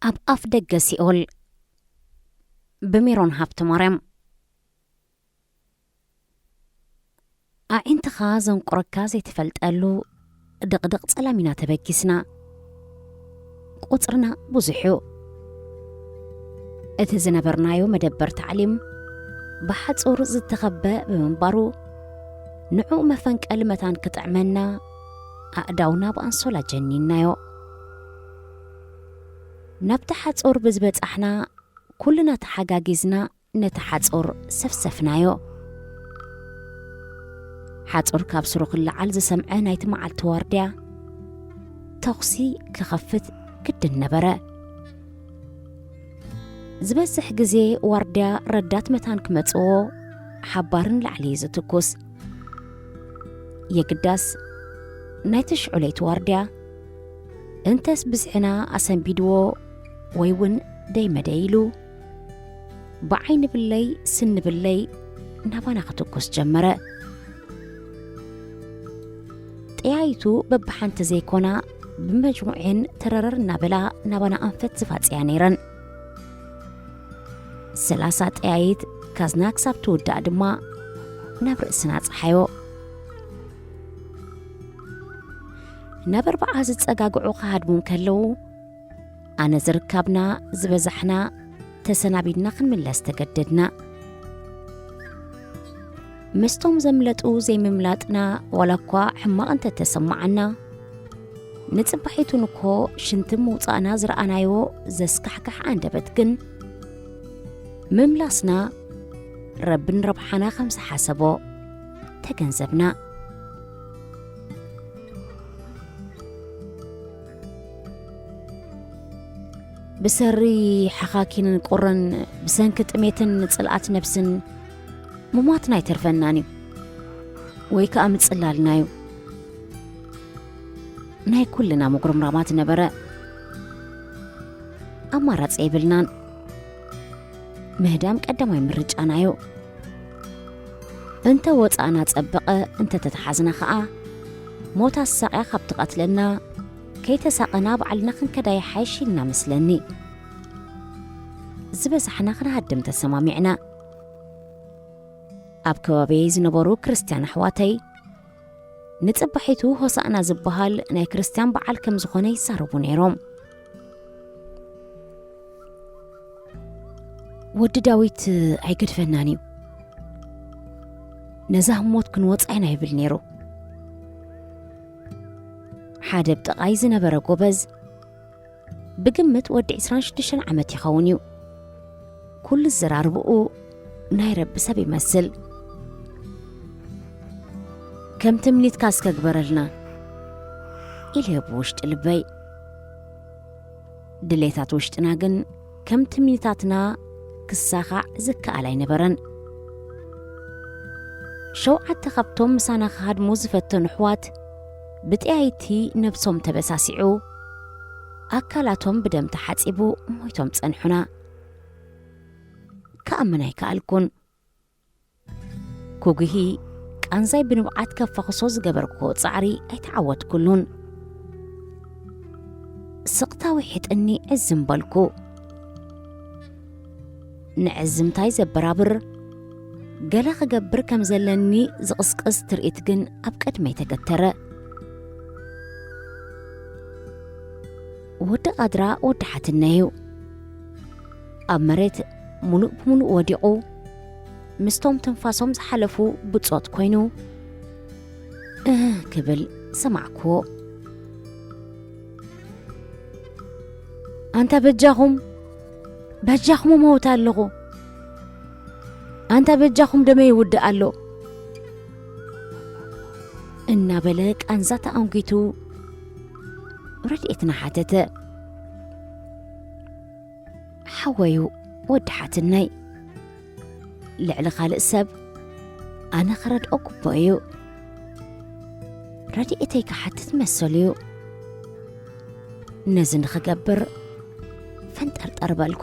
ኣብ ኣፍ ደገ ሲኦል፣ ብሜሮን ሃብተማርያም። ኣዒንትኻ ዘንቁረካ ዘይትፈልጠሉ ድቕድቕ ጸላም ኢና ተበጊስና። ቁጽርና ብዙሕ እዩ። እቲ ዝነበርናዮ መደበር ታዕሊም ብሓጹር ዝተኸበ ብምንባሩ፣ ንዑ መፈንቀሊ መታን ክጥዕመና ኣእዳውና ብኣንሶላ ጀኒናዮ። ናብቲ ሓጹር ብዝበጻሕና፣ ኩልና ተሓጋጊዝና ነቲ ሓጹር ሰፍሰፍናዮ። ሓጹር ካብ ስሩ ክለዓል ዝሰምዐ ናይቲ መዓልቲ ዋርድያ፣ ተኹሲ ክኸፍት ግድን ነበረ። ዝበዝሕ ግዜ ዋርድያ ረዳት መታን ክመጽዎ ሓባርን ላዕሊ እዩ ዝትኩስ። የግዳስ ናይቲ ሽዑ ለይቲ ዋርድያ፣ እንተስ ብዝሕና ኣሰንቢድዎ ወይ እውን ደይመደይ ኢሉ፣ ብዓይኒ ብለይ ስኒ ብለይ ናባና ክትኩስ ጀመረ። ጠያይቱ በብሓንቲ ዘይኮና ብመጅሙዔን ተረረር እናበላ ናባና ኣንፈት ዝፋጽያ ነይረን። ሰላሳ ጠያይት ካዝና ክሳብ ትውዳእ ድማ ናብ ርእስና ጸሓዮ። ናብ ኣርብዓ ዝጸጋግዑ ክሃድሙ እንከለዉ፣ ኣነ ዝርካብና ዝበዛሕና ተሰናቢድና ክንምለስ ተገደድና። ምስቶም ዘምለጡ ዘይምምላጥና ዋላ እኳ ሕማቕ እንተተሰማዓና፣ ንጽባሒቱን እኮ ሽንቲ ምውጻእና ዝረኣናዮ ዘስካሕክሕ ኣንደበት ግን፣ ምምላስና ረቢ ንረብሓና ከም ዝሓሰቦ ተገንዘብና። ብሰሪ ሓኻኪንን ቁርን፣ ብሰንኪ ጥሜትን ጽልኣት ነብስን ምሟትና ኣይተርፈናን እዩ፣ ወይ ከኣ ምጽላልና እዩ። ናይ ኩልና ምጉርምራማት ነበረ። ኣማራጺ የብልናን። ምህዳም ቀዳማይ ምርጫና እዩ። እንተ ወጻእና ጸበቐ፣ እንተ ተተሓዝና ኸኣ፣ ሞት ኣሳቕያ ካብ ትቐትለና፣ ከይተሳቐና ባዕልና ክንከዳ ይሓይሽ ኢልና መስለኒ። ዝበዛሕና ክንሃድም ተሰማሚዕና። ኣብ ከባቢየይ ዝነበሩ ክርስትያን ኣሕዋተይ፣ ንጽባሒቱ ሆሳእና ዝበሃል ናይ ክርስትያን በዓል ከም ዝኾነ ይዛረቡ ነይሮም። ወዲ ዳዊት ኣይገድፈናን እዩ። ነዛ ህሞት ክንወጻ ኢና ይብል ነይሩ። ሓደ ብጥቓይ ዝነበረ ጎበዝ፣ ብግምት ወዲ ዕስራን ሽዱሽተን ዓመት ይኸውን እዩ። ኩሉ ዝዘራርብኡ ናይ ረቢ ሰብ ይመስል። ከም ትምኒትካ እስከ ግበረልና ኢለዮ ብውሽጢ ልበይ። ድሌታት ውሽጥና ግን ከም ትምኒታትና ክሳኻዕ ዝከኣል ኣይነበረን። ሸውዓተ ካብቶም ምሳና ክሃድሙ ዝፈተኑ ኣሕዋት ብጠያይቲ ነብሶም ተበሳሲዑ፣ ኣካላቶም ብደም ተሓጺቡ ሞይቶም ጸንሑና። ክኣምን ኣይከኣልኩን። ኩጉሂ ቃንዛይ ብንብዓት ከፋኽሶ ዝገበርክዎ ጻዕሪ ኣይተዓወትኩሉን። ስቕታ ውሒጥኒ ዕዝም በልኩ። ንዕዝምታይ ዘበራብር ገለ ክገብር ከም ዘለኒ ዝቕስቅስ ትርኢት ግን ኣብ ቅድመይ ተገተረ። ወዲ ቃድራ ወዲ ሓትነይ እዩ። ኣብ መሬት ሙሉእ ብሙሉእ ወዲቑ፣ ምስቶም ትንፋሶም ዝሓለፉ ብጾት ኮይኑ፣ እህ ክብል ሰማዕክዎ። ኣንታ በጃኹም፣ በጃኹም እመውት ኣለኹ። ኣንታ በጃኹም ደመይ ይውድእ ኣሎ። እናበለ ቃንዛ ተኣንጒቱ ረድኤትና ሓተተ። ሓወዩ ወዲ ሓትነይ፣ ልዕሊ ካልእ ሰብ ኣነ ክረድኦ ግቡእ እዩ። ረድኤተይ ክሓትት መሰሉ እዩ። ነዚ ንኽገብር ፈንጠርጠር በልኩ።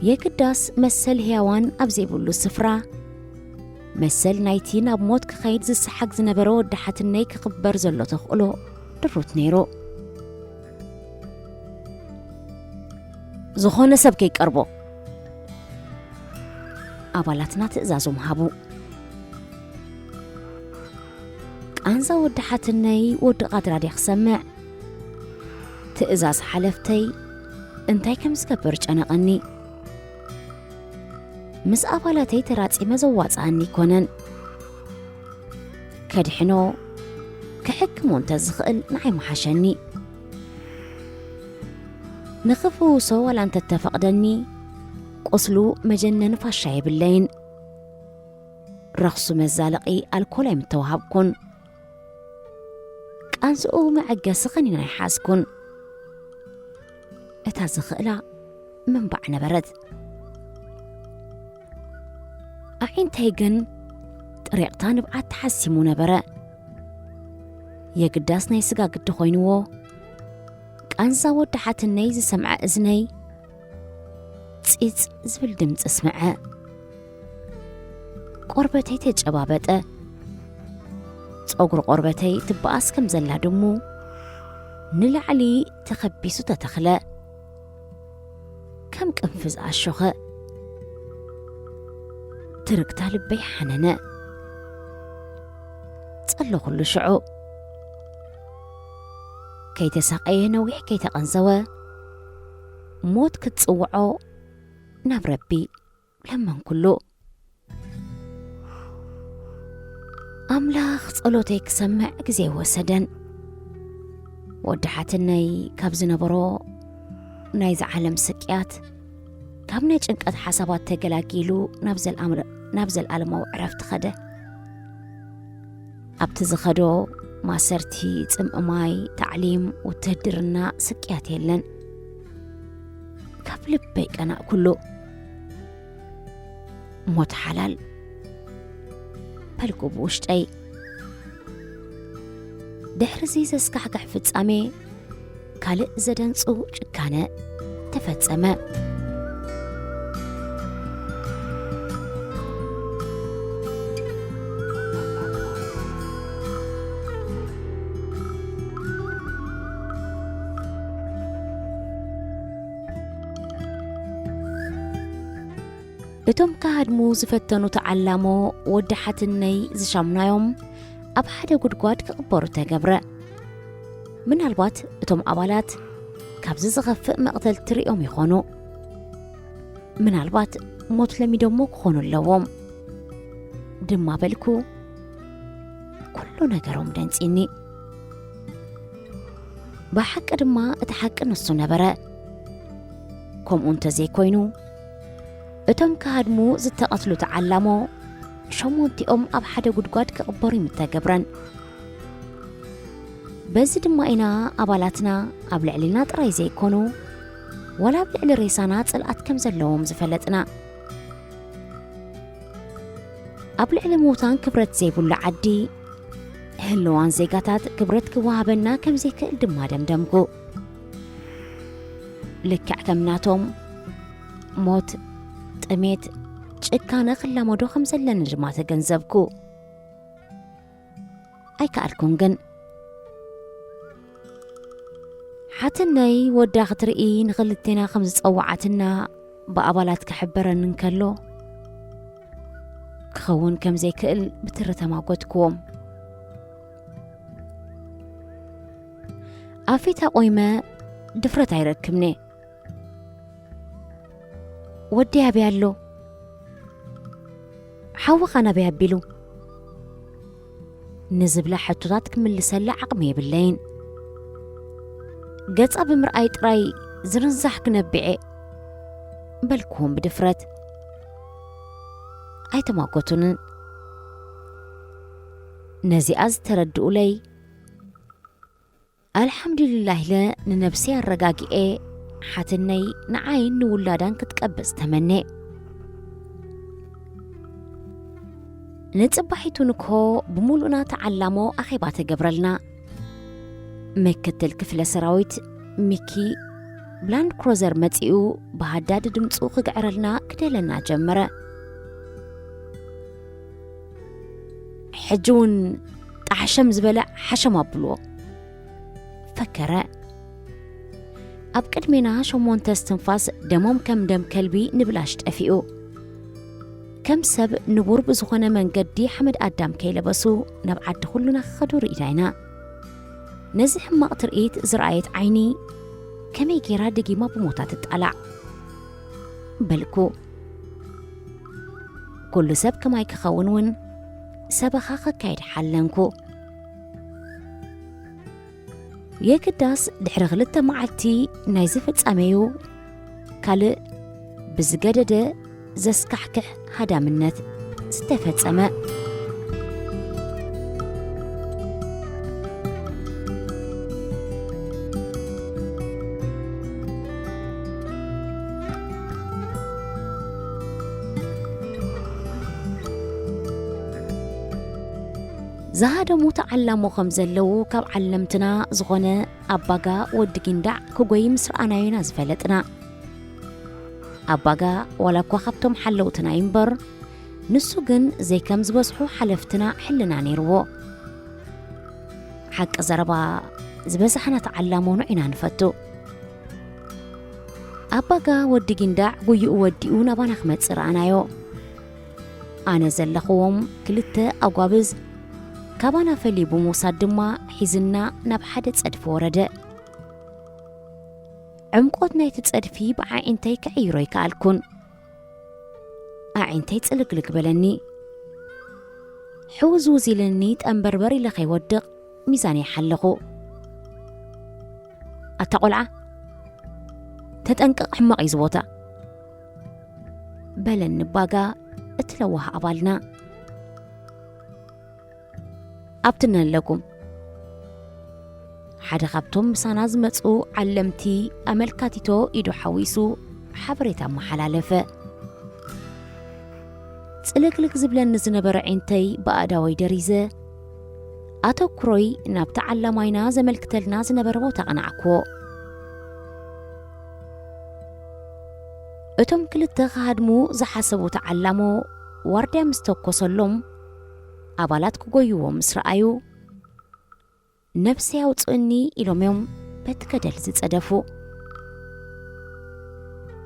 የግዳስ መሰል ህያዋን ኣብ ዘይብሉ ስፍራ፣ መሰል ናይቲ ናብ ሞት ክኸይድ ዝሰሓግ ዝነበረ ወዲ ሓትነይ ክኽበር ዘሎ ተኽእሎ ድሩት ነይሩ። ዝኾነ ሰብ ከይቀርቦ። ኣባላትና ትእዛዞም ሃቡ። ቃንዛ ወዲ ሓትነይ ወዲ ቃድራ ድየ ክሰምዕ? ትእዛዝ ሓለፍተይ እንታይ ከም ዝገብር ጨነቐኒ። ምስ ኣባላተይ ተራጺመ ዘዋጽኣኒ ኣይኮነን። ከድሕኖ፣ ክሕክሞ እንተ ዝኽእል ንዓይ ምሓሸኒ። ንኽፍውሶ ዋላ እንተ ተፈቕደኒ፣ ቁስሉ መጀነኒ ፋሻ የብለይን። ረኽሱ መዛለቒ ኣልኮል ኣይምተዋሃብኩን። ቃንዝኡ መዐገሲ ኸኒን ኣይሓዝኩን። እታ ዝኽእላ ምንባዕ ነበረት። ኣዒንተይ ግን ጥሪቕታ ንብዓት ተሓሲሙ ነበረ። የግዳስ ናይ ስጋ ግዲ ኮይንዎ፣ ቃንዛ ወዲ ሓትነይ ዝሰምዐ እዝነይ ጺጽ ዝብል ድምጺ ስምዐ። ቆርበተይ ተጨባበጠ። ጸጉሪ ቆርበተይ ትበኣስ ከም ዘላ ድሙ ንላዕሊ ተኸቢሱ ተተኽለ። ከም ቅንፍዝ ኣሾኸ። ትርግታ ልበይ ሓነነ። ጸለኹሉ ሽዑ። ከይተሳቐየ ነዊሕ ከይተቐንዘወ፣ ሞት ክትጽውዖ ናብ ረቢ ለመንኩሉ። ኣምላኽ ጸሎተይ ክሰምዕ ግዜ ወሰደን። ወዲ ሓትነይ ካብ ዝነበሮ ናይዚ ዓለም ስቅያት፣ ካብ ናይ ጭንቀት ሓሳባት ተገላጊሉ ናብ ዘልኣም-፣ ናብ ዘልኣለማዊ ዕረፍቲ ኸደ። ኣብቲ ዝኸዶ ማሰርቲ፣ ጽምኢ ማይ፣ ታዕሊም፣ ውትህድርና ስቅያት የለን። ካብ ልበይ ቀናእኩሉ። ሞት ሓላል በልኩ ብውሽጠይ። ድሕሪዚ ዘስካሕክሕ ፍጻሜ፣ ካልእ ዘደንጹ ጭካነ ተፈጸመ። እቶም ክሃድሙ ዝፈተኑ ተዓላሞ ወዲ ሓትነይ ዝሻምናዮም ኣብ ሓደ ጉድጓድ ክቕበሩ ተገብረ። ምናልባት እቶም ኣባላት ካብዚ ዝኸፍእ መቕተልቲ ሪኦም ይኾኑ። ምናልባት ሞት ለሚዶሞ ክኾኑ ኣለዎም ድማ በልኩ። ኩሉ ነገሮም ደንጺኒ። ብሓቂ ድማ እቲ ሓቂ ንሱ ነበረ። ከምኡ እንተዘይኮይኑ፣ እቶም ክሃድሙ ዝተቐትሉ ተዓላሞ ሸሞንቲኦም ኣብ ሓደ ጉድጓድ ክቕበሩ ይምተገብረን። በዚ ድማ ኢና ኣባላትና ኣብ ልዕሊና ጥራይ ዘይኮኑ፣ ዋላ ኣብ ልዕሊ ሬሳና ጽልኣት ከም ዘለዎም ዝፈለጥና። ኣብ ልዕሊ ምዉታን ክብረት ዘይብሉ ዓዲ፣ ህልዋን ዜጋታት ክብረት ክወሃበና ከም ዘይክእል ድማ ደምደምኩ። ልክዕ ከም ናቶም፣ ሞት፣ ጥሜት፣ ጭካነ ክላመዶ ከም ዘለኒ ድማ ተገንዘብኩ። ኣይከኣልኩን ግን። ሓትነይ ወዳ ክትርኢ ንኽልቴና ከም ዝጸውዓትና ብኣባላት ክሕበረኒ እንከሎ፣ ክኸውን ከም ዘይክእል ብትሪ ተማጎትክዎም። ኣፌታ ቆይመ ድፍረት ኣይረክብኔ። ወዲ ኣበይ ኣሎ? ሓውኻ ናበይ ኣቢሉ? ንዝብላ ሕቶታት ክምልሰላ ዓቕሚ የብለይን። ገጻ ብምርኣይ ጥራይ ዝርንዛሕ ክነቢዐ በልክዎም ብድፍረት። ኣይተማጎቱንን። ነዚኣ ዝተረድኡለይ፣ ኣልሓምዱሊላህ ኢለ ንነብሰይ ኣረጋጊኤ፣ ሓትነይ ንዓይን ንውላዳን ክትቀብጽ ተመኔ። ንጽባሒቱ ንግሆ ብምሉእና ተዓላሞ ኣኼባ ተገብረልና። ምክትል ክፍለ ሰራዊት ሚኪ ብላንድ ክሮዘር መጺኡ ብሃዳዲ ድምጹ ክግዕረልና ክደለና ጀመረ። ሕጂ እውን ጣሕሸም ዝበለ ሓሸም ኣብልዎ። ፈከረ። ኣብ ቅድሜና ሸሞንተ እስትንፋስ ደሞም ከም ደም ከልቢ ንብላሽ ጠፊኡ። ከም ሰብ ንቡር ብዝኾነ መንገዲ ሓመድ ኣዳም ከይለበሱ ናብ ዓዲ ኩሉና ክኸዱ ርኢና ኢና። ነዚ ሕማቕ ትርኢት ዝረኣየት ዓይኒ ከመይ ጌራ ደጊማ ብሞታ ትጣላዕ? በልኩ። ኩሉ ሰብ ከማይ ክኸውን እውን ሰበኻ ከካይድ ሓለንኩ። የግዳስ ድሕሪ ክልተ መዓልቲ ናይዚ ፍጻሜ'ዩ ካልእ ብዝገደደ ዘስካሕክሕ ሃዳምነት ዝተፈጸመ። ዝሃደሙ ተዓላሞ ከም ዘለዉ ካብ ዓለምትና ዝኾነ ኣባጋ ወዲ ጊንዳዕ ክጎይ ምስ ረኣናዮ ኢና ዝፈለጥና። ኣባጋ ዋላ እኳ ካብቶም ሓለውትና እዩ እምበር፣ ንሱ ግን ዘይከም ዝበዝሑ ሓለፍትና ሕልና ነይርዎ። ሓቂ ዘረባ ዝበዛሕና ተዓላሞ ንዑ ኢና ንፈቱ። ኣባጋ ወዲ ጊንዳዕ ጉይኡ ወዲኡ ናባና ክመጽእ ረኣናዮ። ኣነ ዘለኽዎም ክልተ ኣጓብዝ ካባና ፈልዩ ብምውሳድ ድማ ሒዝና ናብ ሓደ ጸድፊ ወረደ። ዕምቆት ናይቲ ጸድፊ ብኣዒንተይ ክዕይሮ ኣይከኣልኩን። ኣዒንተይ ጽልግልግ በለኒ። ሕውዝውዝ ኢለኒ ጠንበርበር ኢለ ከይወድቕ ሚዛነይ ሓለኹ። ኣታ ቆልዓ፣ ተጠንቀቕ፣ ሕማቕ እዩ እዚ ቦታ፣ በለኒ ባጋ እቲ ለዋህ ኣባልና። ኣብትነ ኣለኩም። ሓደ ካብቶም ምሳና ዝመጹ ዓለምቲ ኣመልካቲቶ ኢዱ ሓዊሱ ሓበሬታ ኣመሓላለፈ። ጽልግልግ ዝብለኒ ዝነበረ ዒንተይ ብኣእዳወይ ደሪዘ፣ ኣተኩሮይ ናብቲ ዓላማይና ዘመልክተልና ዝነበረ ቦታ ቀናዕክዎ። እቶም ክልተ ክሃድሙ ዝሓሰቡ ተዓላሞ ዋርድያ ምስ ተኮሰሎም፣ ኣባላት ክጎይዎም ምስ ረኣዩ፣ ነብሰይ ኣውጽእኒ ኢሎም እዮም በቲ ገደል ዝጸደፉ።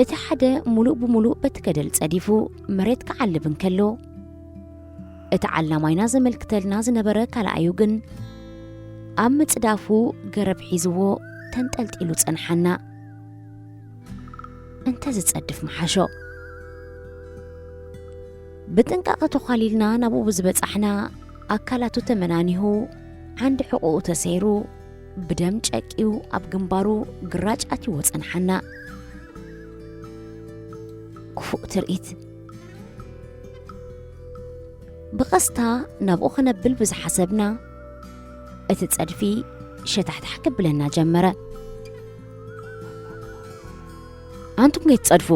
እቲ ሓደ ሙሉእ ብሙሉእ በቲ ገደል ጸዲፉ መሬት ክዓልብ እንከሎ፣ እቲ ዓላማይና ዘመልክተልና ዝነበረ ካልኣዩ ግን ኣብ ምጽዳፉ ገረብ ሒዝዎ ተንጠልጢሉ ጸንሓና። እንተ ዝጸድፍ ምሓሾ። ብጥንቃቐ ተዃሊልና ናብኡ ብዝበጻሕና፣ ኣካላቱ ተመናኒሁ፣ ዓንዲ ሕቖኡ ተሰይሩ፣ ብደም ጨቅዩ፣ ኣብ ግንባሩ ግራጭ ኣትይዎ ጸንሓና። ክፉእ ትርኢት። ብቐስታ ናብኡ ክነብል ብዝሓሰብና፣ እቲ ጸድፊ ሸታሕታሕ ክብለና ጀመረ። ኣንቱም ከይትጸድፉ፣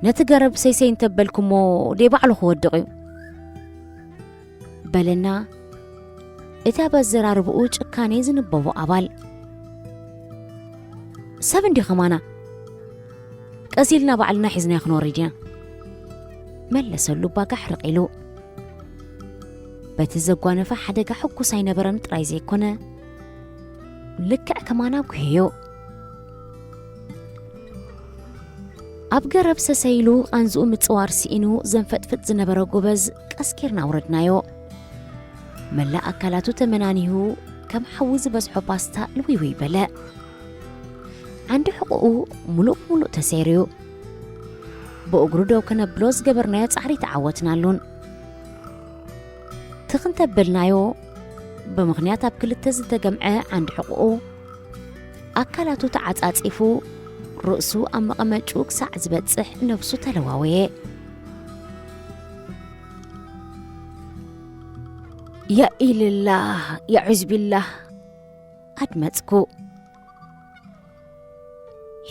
ነቲ ገረብ ሰይሰይ እንተበልኩሞ ደይ ባዕሉ ክወድቕ እዩ፣ በለና እቲ ኣብ ኣዘራርባኡ ጭካኔ ዝንበቦ ኣባል። ሰብ እንዲ ኸማና፣ ቀስ ኢልና ባዕልና ሒዝናዮ ክንወርድ ኢና፣ መለሰሉ ባጋ ሕርቕ ኢሉ። በቲ ዘጓነፈ ሓደጋ ሕጉስ ኣይነበረን ጥራይ ዘይኮነ፣ ልክዕ ከማና ጉህዮ። ኣብ ገረብ ሰሰይሉ ቃንዝኡ ምጽዋር ስኢኑ ዘንፈጥፍጥ ዝነበረ ጎበዝ ቀስ ጌርና ኣውረድናዮ። መላእ ኣካላቱ ተመናኒሁ ከም ሓዊ ዝበዝሖ ፓስታ ልውይውይ በለ። ዓንዲ ሕቖኡ ሙሉእ ብሙሉእ ተሰይሩ'ዩ። ብእግሩ ደው ከነብሎ ዝገበርናዮ ጻዕሪ ተዓወትናሉን። ትኽ እንተበልናዮ፣ ብምኽንያት ኣብ ክልተ ዝተገምዐ ዓንዲ ሕቖኡ ኣካላቱ ተዓጻጺፉ፣ ርእሱ ኣብ መቐመጭኡ ክሳዕ ዝበጽሕ ነብሱ ተለዋወየ። ያኢልላህ፣ ያዑዝ ቢላህ፣ ኣድመጽኩ።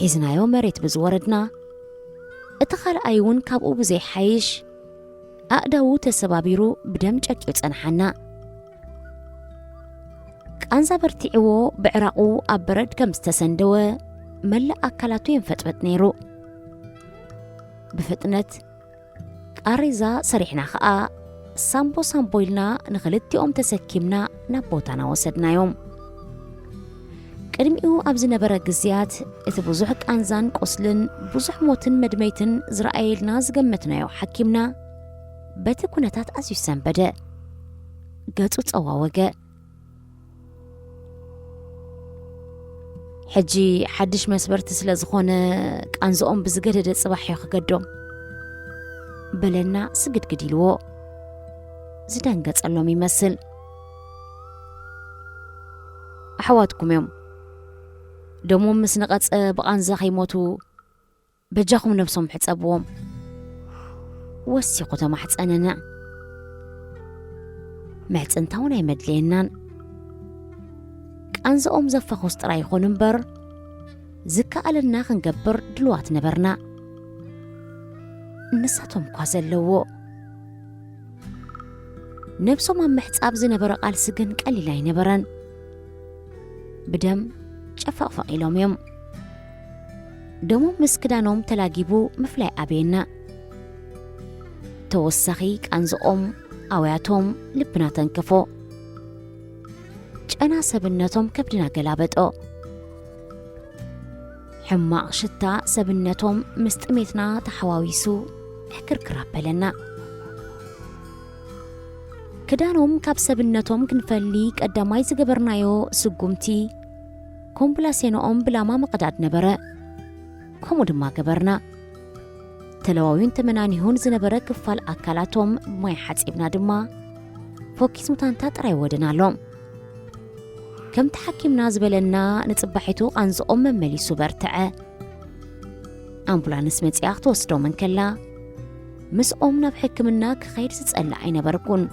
ሒዝናዮ መሬት ብዝወረድና፣ እቲ ካልኣይ እውን ካብኡ ብዘይሓይሽ ኣእዳዉ ተሰባቢሩ ብደም ጨቂዩ ጸንሓና። ቃንዛ በርቲዕዎ ብዕራቑ ኣብ በረድ ከም ዝተሰንደወ መላእ ኣካላቱ የንፈጥበጥ ነይሩ። ብፍጥነት ቃሬዛ ሰሪሕና ኸኣ ሳምቦ ሳምቦ ኢልና ንኽልቲኦም ተሰኪምና ናብ ቦታና ወሰድናዮም። ቅድሚኡ ኣብ ዝነበረ ግዜያት እቲ ብዙሕ ቃንዛን ቁስልን ብዙሕ ሞትን መድመይትን ዝረኣየልና ዝገመትናዮ ሓኪምና በቲ ኩነታት ኣዝዩ ሰንበደ። ገጹ ጸዋወገ። ሕጂ ሓድሽ መስበርቲ ስለ ዝኾነ ቃንዝኦም ብዝገደደ ጽባሕ እዮ ክገዶም፣ በለና ስግድግድ ኢልዎ። ዝደንገጸሎም ይመስል። ኣሕዋትኩም እዮም። ደሞም ምስ ነቐጸ ብቓንዛ ከይሞቱ በጃኹም ነብሶም ሕጸብዎም። ወሲኹ ተማሕጸነና። ምሕጽንታ እውን ኣይመድለየናን። ቃንዛኦም ዘፋኹስ ጥራይ ይኹን እምበር፣ ዝከኣለና ክንገብር ድልዋት ነበርና። ንሳቶም እኳ ዘለዎ። ነብሶም ኣብ ምሕጻብ ዝነበረ ቃልሲ ግን ቀሊል ኣይነበረን። ብደም ጨፈቕፈቕ ኢሎም እዮም። ደሞም ምስ ክዳኖም ተላጊቡ ምፍላይ ኣበየና። ተወሳኺ ቃንዝኦም፣ ኣውያቶም ልብና ተንከፎ። ጨና ሰብነቶም ከብድና ገላበጦ። ሕማቕ ሽታ ሰብነቶም ምስ ጥሜትና ተሓዋዊሱ ሕክርክር ኣበለና። ክዳኖም ካብ ሰብነቶም ክንፈሊ ቀዳማይ ዝገበርናዮ ስጉምቲ፣ ኮምብላሴኖኦም ብላማ ምቕዳድ ነበረ። ከምኡ ድማ ገበርና። ተለዋዊዩን ተመናኒሁን ዝነበረ ክፋል ኣካላቶም ብማይ ሓጺብና ድማ፣ ፎኪስ ሙታንታ ጥራይ ወደናሎም። ከምቲ ሓኪምና ዝበለና፣ ንጽባሒቱ ቃንዝኦም መመሊሱ በርትዐ። ኣምቡላንስ መጺኣ ክትወስዶም እንከላ፣ ምስኦም ናብ ሕክምና ክኸይድ ዝጸልእ ኣይነበርኩን።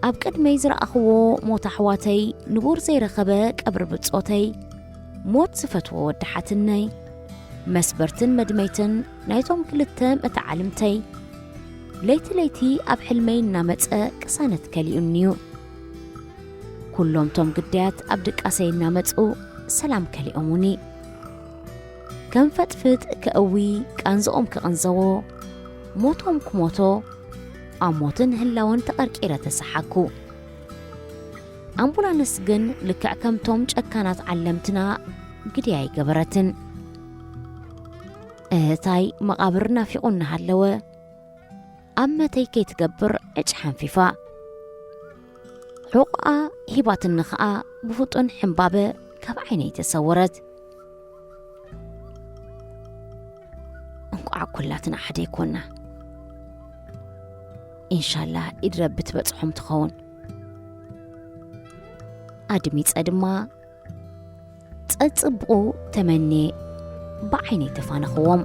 ኣብ ቅድመይ ዝረኣኽዎ ሞት ኣሕዋተይ፣ ንቡር ዘይረኸበ ቀብሪ ብጾተይ፣ ሞት ዝፈትዎ ወዲ ሓትነይ፣ መስበርትን መድመይትን ናይቶም ክልተ መተዓልምተይ፣ ለይቲ ለይቲ ኣብ ሕልመይ እናመጸ ቅሳነት ከሊኡኒዩ። ኩሎም ቶም ግዳያት ኣብ ድቃሰይ እናመጹ ሰላም ከሊኦሙኒ። ከም ፈጥፍጥ ከእዊ፣ ቃንዝኦም ክቕንዘዎ፣ ሞቶም ክሞቶ፣ ኣብ ሞትን ህላወን ተቐርቂረ ተሰሓኩ። ኣምቡላንስ ግን ልክዕ ከምቶም ጨካናት ዓለምትና ግድያ ኣይገበረትን። እህታይ መቓብር ናፊቑ እናሃለወ፣ ኣብ መተይ ከይትገብር ዕጭ ሓንፊፋ። ሕቑኣ ሂባትኒ ኸኣ ብፍጡን ሕምባበ ካብ ዓይነይ ተሰወረት። እንቋዕ ኩላትና ሓደ ይኮና። ኢንሻላህ ኢድ ረቢ ትበጽሖም ትኸውን። ኣድሚጸ ድማ ጸጽብቑ ተመኔ ብዓይነይ ተፋነኽዎም።